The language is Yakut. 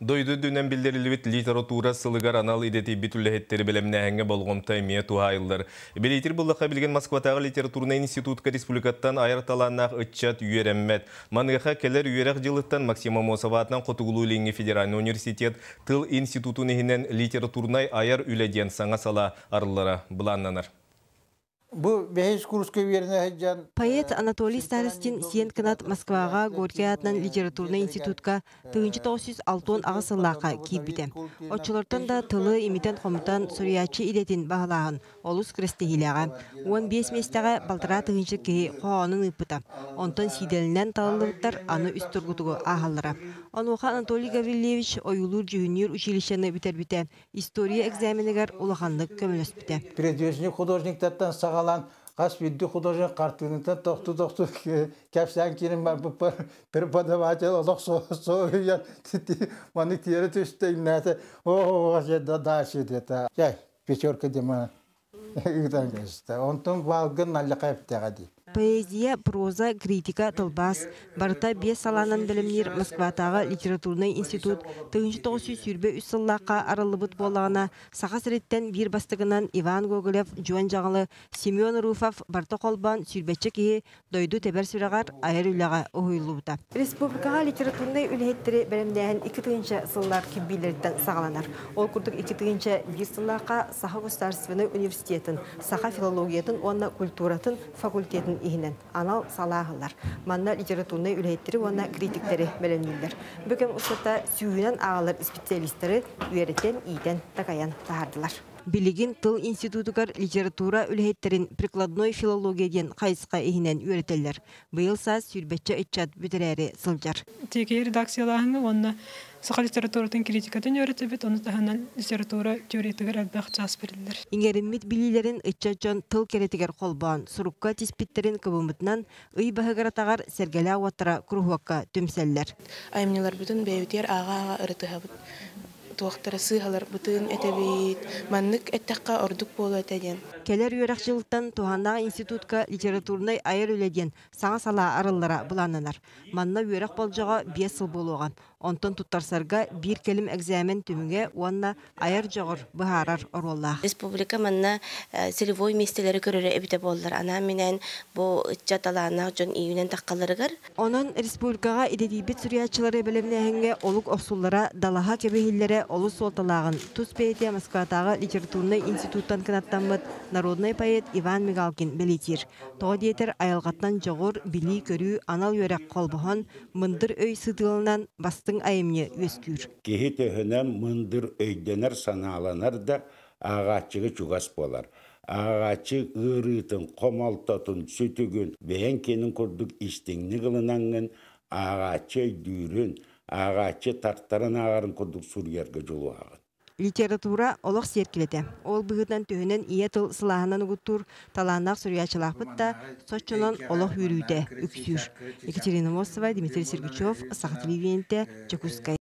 Дойду үрдүнэн биллэриллибит литература сылыгар анал идэтийбит үлэһиттэри бэлэмнээһиҥҥэ болҕомто эмиэ туһаайыллар. Бэлиэтиир буоллахха, билигин Москватааҕы литературнай институтка республикаттан айар талааннаах ыччат үөрэммэт. Маныаха кэлэр үөрэх дьылыттан Максим Аммосов аатынан Хотугулуу-Илиҥҥи федеральнай университет тыл институтун иһинэн литературнай айар үлэ диэн саҥа салаа арыллара былааннанар. Бу бэһис курска үөрэнэ сылдьан Поэт Анатолий Старостин сиэн кынат Москваҕа Горький аатынан литературнай институтка 1968 сыллаахха киирбитэ. Оччолортон да тылы имитэн-хомутан суруйааччы идэтин баһылааһын олус күрэстэһиилээҕэ. 15 миэстэҕэ балтараа тыһыынча киһи хоһоонун ыыппыта. Онтон сиидэлинэн талыллыбыттар аны үс тургутугу ааһаллара. Онуоха Анатолий Гаврильевич ойуулуур-дьүһүннүүр училищены бүтэрбитэ история экзаменыгар улаханнык көмөлөспүтэ. Передвижник художниктартан саҕалаан хас биирдии художник хартыынатан тохтуу-тохтуу кэпсээн киирэн барбыппар преподаватель олох соһуйан маны тиэрэ түстэ иннээтэ оо дальше диэтэ чай пятерка дима ыытан кэбистэ онтон баалгын наллаха эптэҕэ дии. Поэзия, проза, критика, тылбаас барыта биэс салаанан бэлэмниир Москватааҕы литературнай институт 1923 сыллаахха арыллыбыт буоллаҕына, Саха сириттэн биир бастакынан Иван Гоголев, Дьуон Дьаҥылы, Семен Руфов барыта холбоон сүүрбэччэ киһи дойду тэбэр сүрэҕэр айар үлэҕэ уһуйуллубута. Республикаҕа литературнай үлэһиттэри бэлэмнээһин 2000 сыллар кирбиилэриттэн саҕаланар. Ол курдук 2001 сыллаахха Саха государственнай университетын саха филологиятын уонна культуратын факультетын иһинэн анал салааһылар. Манна литературнай үлэһиттэри уонна критиктэри бэлэмнииллэр. Бу кэм устата сүүһүнэн ааҕалар специалистары үөрэтэн, иитэн, такайан таһаардылар. Билигин тыл институтугар литература үлэһиттэрин прикладной филология диэн хайысха иһинэн үөрэтэллэр. Быйыл саас сүүрбэччэ ыччат бүтэрээри сылдьар. Тиэкиһи редакциялааһыҥҥа уонна саха литературатын критикатын үөрэтэбит, ону таһынан литература теориятыгар элбэх чаас бэриллэр. Иҥэриммит билиилэрин ыччат дьон тыл кэрэтигэр холбоон, сурукка тиспиттэрин кыбыммытынан ый баһыгар-атаҕар Сэргэлээх уоттара куруһуокка түмсэллэр. Айымньыларбытын бэйэбитигэр ааҕа-ааҕа ырытыһабыт. Туохтара сыыһаларбытын этэбит, маннык эттэххэ ордук буолуо этэ диэн. Кэлэр үөрэх дьылыттан туһааннаах институтка литературнай айар үлэ диэн саҥа салаа арыллара былааннанар. Манна үөрэх болдьоҕо 5 сыл буолуоҕа. Онтон туттарсарга биир кэлим экзамен түмүгэ уонна айар дьоҕур быһаарар оруоллаах. Республика манна целевой миэстэлэри көрөрө эбитэ буоллар, анаан-минээн бу ыччат талааннаах дьон июнэн таххаларыгар. Онон республикаҕа идэтийбит суруйааччылары бэлэмнээһиҥҥэ олук охсуллара, далаһа кэбиһиллэрэ олус суолталааҕын тус бэйэтэ Москватааҕы литературнай институттан кынаттаммыт народнай поэт Иван Мигалкин бэлиэтиир. Тоҕо диэтэр айылҕаттан дьоҕур, билии-көрүү, анал үөрэх холбоһон, мындыр өй сытыыланан бастыҥ айымньы үөскүүр. Киһи төһөнөн мындыр өйдөнөр санааланар да, ааҕааччыга чугас буолар. Ааҕааччы ыарыытын, хомолтотун, сүтүгүн бэйэҥ киэнин курдук истиҥник ылынаҥҥын ааҕааччы өйдүүрүн, ааҕааччы тартаран ааҕарын курдук суруйарга дьулуһаҕын. Литература олох сиэркилэтэ. Ол быһыытынан төһөнөн ийэ тыл сылааһынан угуттуур талааннаах суруйааччылаахпыт да, соччонон олох үөрүүтэ үксүүр. Екатерина Мосова, Дмитрий Сергучев, Саха телевидениетэ, Дьокуускай.